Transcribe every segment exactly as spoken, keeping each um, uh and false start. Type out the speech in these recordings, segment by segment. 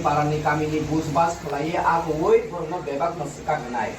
parani kamini bujbas khlaiwi a kuwi borokno bebakno swkak rwnai.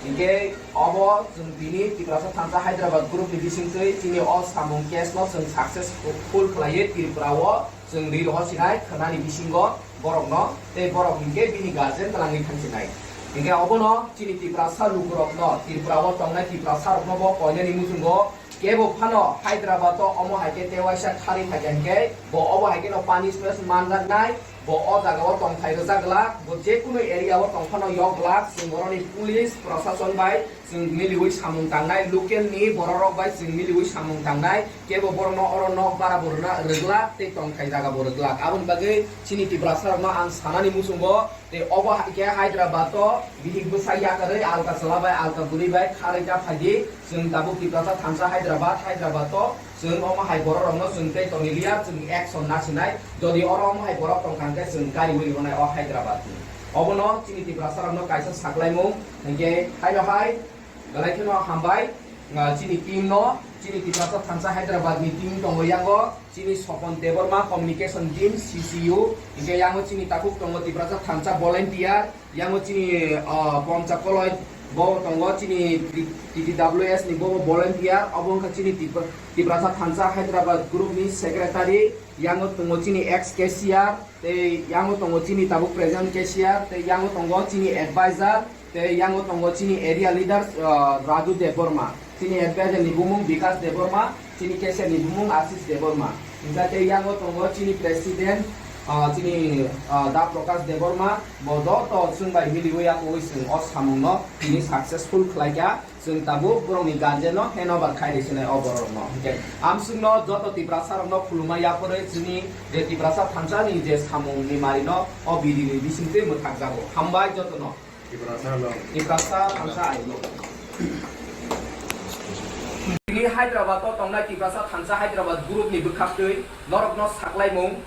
Hinkhe obo chwng tini Tiprasa Thansa Hyderabad group ni bisingtwi chini o samung case no chwng successful khlaiwi Tripura o chwng ri rohor sinai khwnani bisingo borokno tei borok hinkhe bini guardian twlangwi thangsinai. Hinkhe obono chini Tiprasa lukurokno, Tripura o tongnai Tiprasa rokno bo koinani muchungo kebo phano Hyderabad o omo hai khe tei waisa kharwi phaikha hinkhe bo obo hai kheno punishment manjaknai, bo o jaga o tongthai rwjak glak, bo je kunu area o tong phano yok glak, chwng boroni police prosason bai chwng miliwi samung tangnai, local ni borok rok bai chwng miliwi samung tangnai, kebo borokno oro nok bara bo rwna rwglak tei tongthai jaga bo rwglak. Aboni bagwi chini Tiprasa rokno ang sanani muchungo tei obo hai khe Hyderabad o bihik bwsa yakarwi alka chwla bai alka bwrwi bai kharwi ta phaidi. Chwng tabuk Tiprasa Thansa Hyderabad, Hyderabad o chwng omo hai borok rokno chwng tei tongwi liya, chwng action nasinai. Jodi oro omo hai borok tongkha hwnkhe chwng kariwi rwnai o Hyderabad ni. Obono chini Tiprasa rokno kaisa saklaimung hinkhe haino hai belai kheno hambai, ah, chini team no, chini Tiprasa Thansa Hyderabad ni team tongo yango, chini Sopon Debbarma communication team, C C U, hinkhe yango chini takhuk tongo Tiprasa Thansa volunteer, yango chini, ah, Poncha Koloi bo tongo, chini T T W S ni bo volunteer, obo wngkha chini Tipra-, Tiprasa Thansa Hyderabad group ni secretary, yango tongo chini ex cashier, tei yango tongo chini tabuk present cashier, tei yango tongo chini advisor, tei yango tongo chini area leader, ah, Raju Debbarma, chini advisor ni bumung Bikas Debbarma, chini cashier ni bumung Ashish Debbarma. Hinkhe tei yango tongo chini president, ah, chini, ah, Da Prakash Debbarma, bo joto chwng bai miliwi yakowi chwng o samung no tini successful khlaikha. Chwng tabuk borokni guardian no handover khai rwsinai o borok rokno. Hinkhe amsukno joto Tiprasa rokno khulumma yapharwi chini je Tiprasa Thansa ni je samung ni mari no o video ni bisingtwi mwthakjago. Hambai jotono. Tiprasa rok. Tiprasa Thansa ai no. Tini Hyderabad o tongnai Tiprasa Thansa Hyderabad group ni bwkhaktwi norokno saklaimung.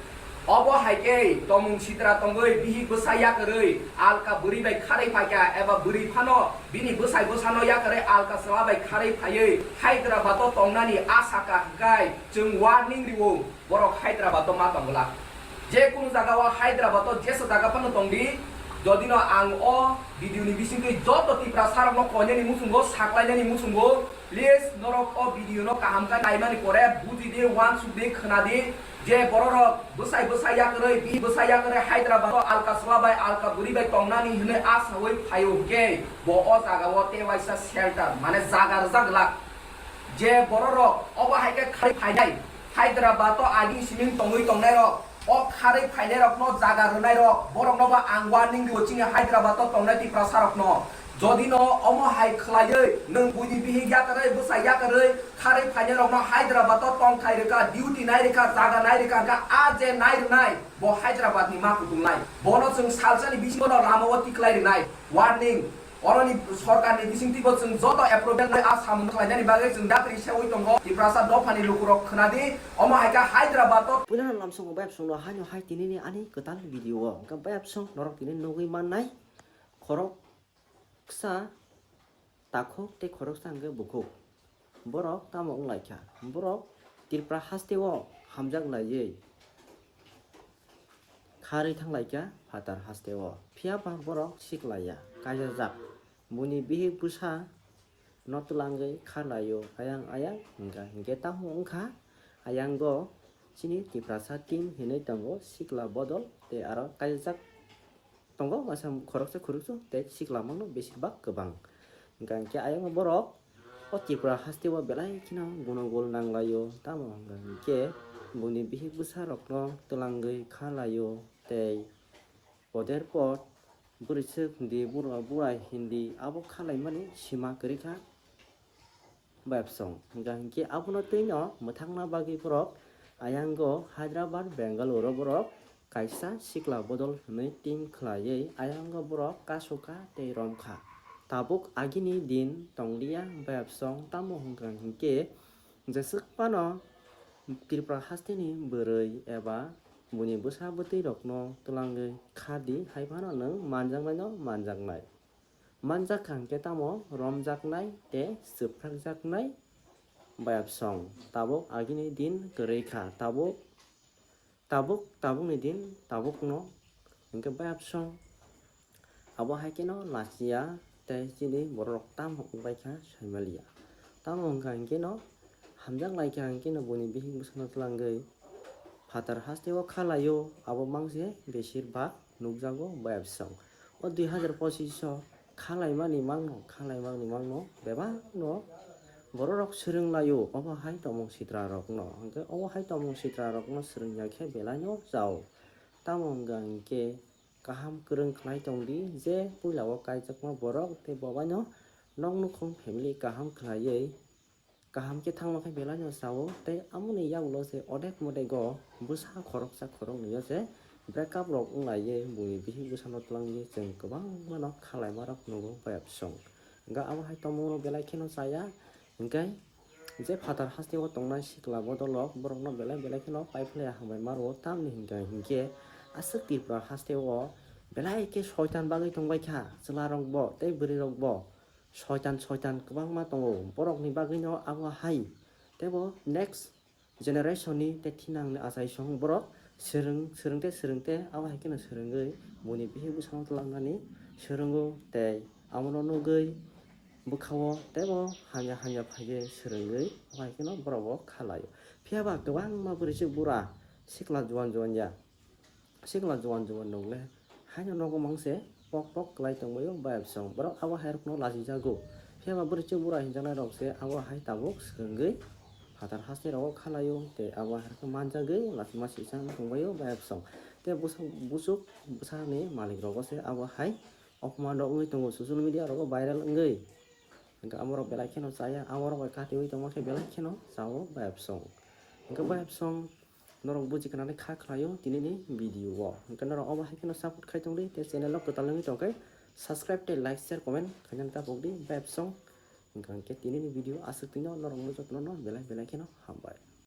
Obo hai khe tomung sitra tongwi bihik bwsa yakarwi alka bwrwi bai kharwi phaikha eba bwrwi phano bini bwsai bwsano yakarwi alka chwla bai kharwi phaiwi Hyderabad o tongnani a saka hwnkhe chwng warning rwo borok Hyderabad o ma tongwlak. Je kunu jaga o Hyderabad o jesa jaga phano tongdi, jodino ang o video ni bisingtwi joto Tiprasa rokno koinani muchungo saklainani muchungo Please, norok o video no kaham khe naimani pore buji di, uansuk di, khwna di, je borok rok bwsai bwsai yakarwi, bihik bwsai yakarwi Hyderabad o alka chwla bai, alka bwrwi bai tongnani hwnwi asawi phaio hwnkhe bo o jaga o tei waisa shelter, mane jaga rwjak glak. Je borok rok obo hai khe kharwi phainai, Hyderabad o agini simi tongwi tongnai rok, o kharwi phainai rokno jaga rwnai rok, borok no bo ang warning rio chini Hyderabad o tongnai Tiprasa rokno. Jodi no omo hai khwlaiwi nwng buini bihik yakarwi, bwsai yakarwi kharwi phainai rokno Hyderabad o tongthai rwkha, duty nai rwkha, jaga nai rwkha, hwnkha a je nai rwnai bo Hyderabad ni ma kutung nai. Bono chwng salsa ni bisingo no lama o tiklai rwnai. Warning. Oroni sorkar ni bisingtwi bo chwng joto approval nai a samung khlainani bagwi chwng dapri sewi tongo. Tiprasa dophani lukurok khwnadi, omo hai khe Hyderabad o. Puila lamsongo bayapsongno haino hai tinini ani kwtal video o. Hwnkhe bayapsong norok tini nugwi mannai khoroksa takhuk tei khoroksa hwnkhe bukhuk. Borok tamo wnglaikha? Borok Tripura hasteo hamjak laiwi kharwi thanglaikha phatar hasteo. Phiya ba borok siklaiya, kaijajak. Buini bihik bwsa no twlangwi kharlaio ayang ayang, hwnkha hinkhe tamo wngkha ayango chini Tiprasa team hinwi tongo, sikla bodol tei aro kaijajak tongo, masa khoroksa khoroksa tei sikla mangno besibak kwbang. Hwnkha hinkhe ayang borok o Tripura hasteo belai kheno gonogol nanglaio, tamo hwnkha hinkhe buini bihik bwsa rokno twlangwi kharlaio tei poder por bwrwiswk hindi, bura burai hindi abo kharlaimani sima kwrwikha. Bayapsong. Hwnkha hinkhe abono twino mwthangna bagwi borok ayango Hyderabad, Bangalore o borok kaisa sikla bodol hwnwi team khlaiwi ayango borok kasukha tei romkha. Tabuk agini din tongliya bayapsong, tamo hwnkha hinkhe jeswk phano Tripura hasteni bwrwi eba buini bwsa bwtwi rokno twlangwi khardi, hai phano nwng manjaknaino manjaknai. Manjak kha hwnkhe tamo romjaknai tei chwprakjaknai bayapsong. Tabuk agini din kwrwi kha. Tabuk, tabuk, tabukni din tabukno Hingke bayapsong abo hai keno lachiya tei chini borok rok tamo wngbai kha saimaliya. Tamo wngkha hingke no hamjak lai kha hingke no boni bihik bwsano twlangwi phatar haste o khalaio, abo mangse besir bak nukjago bayapsong. O dui hazar pochish o khalaimani mangno, khalaimani mangno bebakno borok rok swrwng laio, obo hai tongmung sitra rokno. Hingke obo hai tongmung sitra rokno swrwngya khe belai no chao. Tamo wngkha hingke kaham kwrwng khlai tongdi, je puila o kaijakma borok tei bobaino nok nukhung family kaham khlaiwi kaham khe thangma khe belai no chao, tei amoni yagulo se odek modego bwsa khoroksa khoroknwi o se breakup rok wnglaiwi bui bihik bwsano twlangwi chwng kwbangma no khalaima rok nugo bayapsong. Hingkhe abo hai tongmung rok belai kheno chaya, hingkhe je phatar haste o tongnai sikla bodol rok borok no belai belai kheno paiphlaiya hambai ma rwo, tamni hingkha hinkhe aswk Tripura haste o belai khe soitan bagwi tongbai kha, chwla rok bo tei bwrwi rok bo. Soitan soitan kwbangma tongo, borokni bagwino abo hai. Tei bo next generation ni tei thinangni achaisong borok swrwng, swrwngte swrwngte abo hai kheno swrwngwi boni bihik bwsano twlangnani swrwngo tei abono nugwi bwkhao tei bo hamya hamya phaiwi swrwngwi abo hai kheno borok bo khalaio. Phiya ba kwbangma bwrwi se bura sikla juan juan ya. Sikla juan juan rok le haino nogo mangse pok pok kwlai tongbaio bayapsong. Borok abo hai rokno lachijago. Phiya ba bwrwi chwng bura hinjaknai rok se abo hai tabuk swrwngwi phatar haste rogo khalaio tei abo hai rokno manjagwi lachima swijak tongbaio bayapsong. Tei bwswk, bwswk bwsani malik rogo se abo hai opman rok wngwi tongo social media rogo viral wngwi. Hingke amorok belai kheno chaya, amorok bai katiwi tongma khe belai kheno chao bayapsong. Hingke bayapsong norok buji khwnani kha khlaio tinini video o. Hingke norok obo hai kheno support khai tongdi, tei channel o kwtal wngwi tongkhe subscribe tei like, share, comment khainani ta pokdi bayapsong. Hingke hingke tinini video aswk tino norokno jotono belai belai kheno hambai.